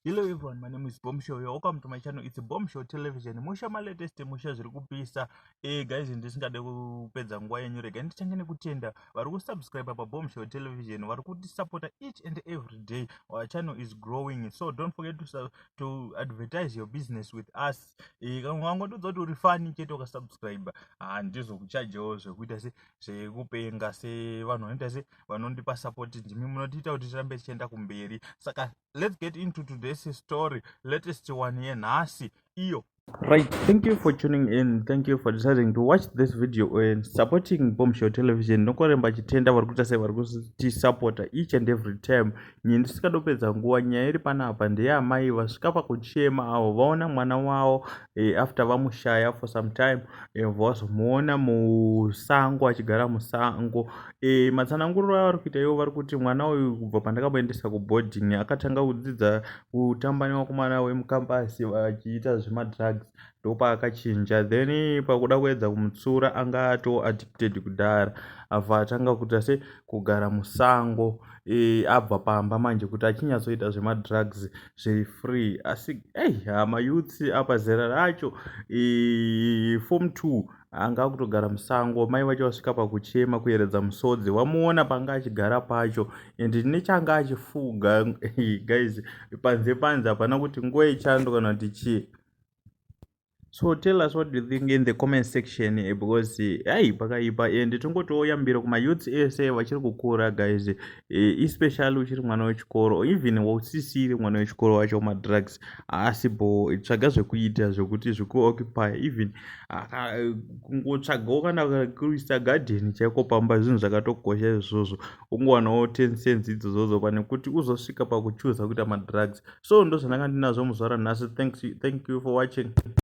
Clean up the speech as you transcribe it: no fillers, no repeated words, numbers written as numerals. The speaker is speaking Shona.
Hello everyone, my name is Bomb Show. You're welcome to my channel. It's Bomb Show Television. Musha ma latest, musha zviri kupisa. Guys, ndisingade kupedza nguva yenyu, rega nditange nekutenda vari kusubscribe pa Bomb Show Television, vari kutisupporta each and every day. Our channel is growing, so don't forget to advertise your business with us. Kana wangotiudza kuti uri fan chete, ukasubscribe, handizokuchajewo zvekuita se zvekupenga sevanhu vanoita se vanondipa support. Ndimi munotiita kuti tirambe tichienda kumberi. Saka let's get into today's story, latest one yenhasi iyo. Right, thank you for tuning in. Thank you for deciding to watch this video and supporting Bomb Show Television. Nokuremba chitenda vari kuita sei, vari kutisapota each and every time. Nyaya ndisingadopedza nguva, nyaya iri panapa ndeyamai vasvika pakuchema avo vaona mwana wavo after vamushaya for some time, vazomuona musango, achigara musango. Matsananguriro avari kuita ivo, vari kuti mwana uyu, kubva pandakamboendesa kuboarding, akatanga kudzidza kutamba nevakomana vemucampus vachiita zvemadrugs, ndopaakachinja. Then pakuda kuedza kumutsura, anga ato addicted kudhara, abva atanga kuita se kugara musango, abva pamba manje kuti achinyatsoita zvemadrugs zviri free. Asi ei, mayouths apa zera racho, form 2, anga akutogara musango. Mai vacho vasvika pakuchema, kuyeredza musodzi, vamuona panga achigara pacho and nechanga achifuga. Guys, panze panze, hapana kuti nguva yechando kana kuti chii. So tell us what you think in the comment section, because ai pakaipa. And tongotoyambira kumayouths ese vachiri kukura, guys, especially uchiri mwana wechikoro, even usisiri mwana wechikoro wacho, madrugs haasi bo. Tsvaga zvekuita zvekuti zvikuoccupy, even kungotsvagawo kana kuisa gadheni chaiko pamba, zvinhu zvakatokosha izvozvo, ungowanawo 10 cents idzozodzo pane kuti uzosvika pakuchuza kuita madrugs. So ndo zvandanga ndinazvo muzuva ranhasi. Thank you for watching.